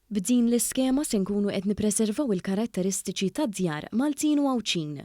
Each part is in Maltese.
B'din l-iskema se nkunu qed nippreservaw il-karatteristiċi tad-djar Maltin u Għawdxin.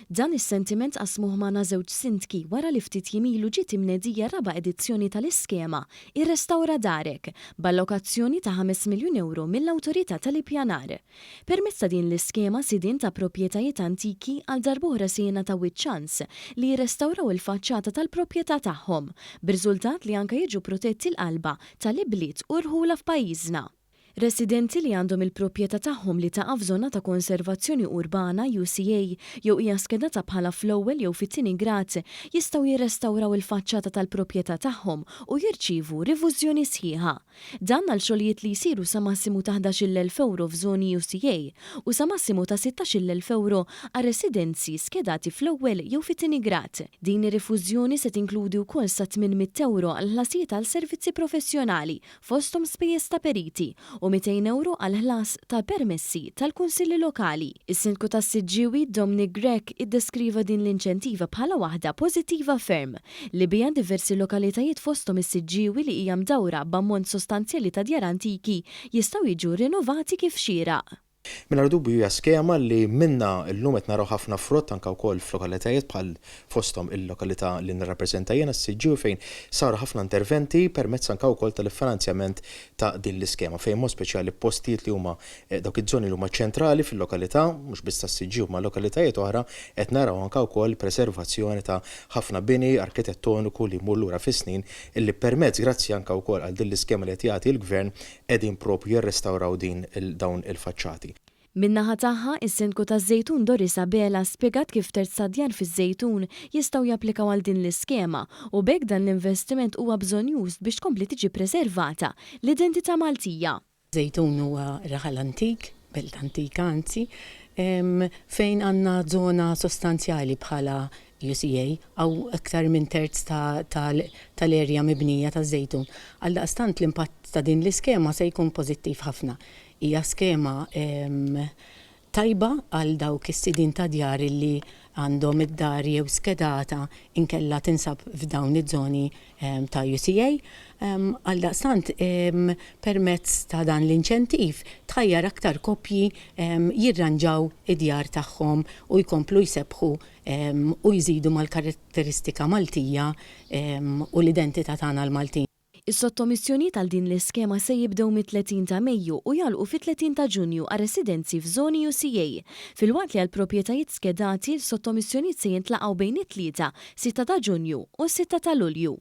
Dan is-sentiment qasmuh magħna żewġ sindki wara li ftit jiem ilu ġiet imnedija r-raba' edizzjoni tal-iskema Irrestawra Darek, b'allokazzjoni ta' €5 miljun mill-Awtorità tal-Ippjanar. Permezz ta' din l-iskema sidien ta' proprjetajiet antiki għal darb'oħra se jingħataw iċ-ċans li jirrestawraw il-faċċata tal-proprjetà tagħhom, b'riżultat li anke jiġu protetti l-qalba tal-ibliet u rħula f'pajjiżna. Residenti li għandhom il-proprjetà tagħhom li taqa' f'żona ta' konservazzjoni urbana, UCA, jew hija skedata bħala fl-ewwel jew fit-tieni grad jistgħu jirrestawraw il-faċċata tal-proprjetà tagħhom u jirċievu rifużjoni sħiħa. Dan għal xogħlijiet li jsiru sa massimu ta' €11,000 f'żoni UCA u sa massimu ta' €16,000 għal residenzi skedati fl-ewwel jew fit-tieni grad. Din ir-rifużjoni se tinkludi wkoll sa €800 għal ħlasijiet għal servizzi professjonali, fosthom spejjeż ta' periti, u €200 għal ħlas ta' permessi tal-kunsilli lokali. Is-Sindku tas-Siġġiewi, Dominic Grech, iddeskriva din l-inċentiva bħala waħda pożittiva ferm, li biha diversi lokalitajiet, fosthom is-Siġġiewi li hija mdawra b'ammont sostanzjali ta' djar antiki, jistgħu jiġu rinnovati kif xieraq. Mingħajr dubju hija skema li minnha llum qed naraw ħafna frott anke wkoll f'lokalitajiet bħal fosthom il-lokalità li nirrappreżenta jiena, s-Siġġiewi, fejn saru ħafna interventi permezz anke wkoll tal-iffinanzjament ta' din l-iskema, fejn mod speċjali postijiet li huma dawk iż-żoni li huma ċentrali fil-lokalità, mhux biss tas-Siġġiewi ma lokalitajiet oħra, qed naraw anke wkoll preservazzjoni ta' ħafna bini arkitettoniku li jmur lura fis-snin illi permezz, grazzi anke wkoll għal din l-iskema li qed jagħti l-Gvern, qegħdin propju jirrestawraw din dawn il-faċċati. Min-naħa tagħha, is-Sindku taż-Żejtun Doris Abela spjegat kif terz tad-djar fiż-Żejtun jistgħu japplikaw għal din l-iskema u b'hekk dan l-investiment huwa bżonnjuż biex tkompli tiġi preservata l-identità Maltija. Żejtun huwa raħal antik, belt antika anzi, fejn għandna żona sostanzjali bħala UCA, hawn aktar minn terz tal-erja mibnija taż-Żejtun. Għaldaqstant l-impatt ta' din l-iskema se jkun pożittiv ħafna. Hija skema tajba għal dawk is-sidien ta' djar li għandhom id-dar jew skedata inkella tinsab f'dawn iż-żoni ta' UCA. Għaldaqstant permezz ta' dan l-inċentiv tħajjar aktar koppji jirranġaw id-djar tagħhom u jkomplu jsebbħu u jżidu mal-karatteristika Maltija u l-identità tagħna l-Maltin. Is-sottomissjonijiet għal din l-iskema se jibdew mit-30 ta' Mejju u jagħlqu fit-30 ta' Ġunju għal residenzi f'żoni UCA, filwaqt li għal proprjetajiet skedati l-sottomissjonijiet se jintlaqgħu bejn it-Tlieta, 6 ta' Ġunju, u 6 ta' Lulju.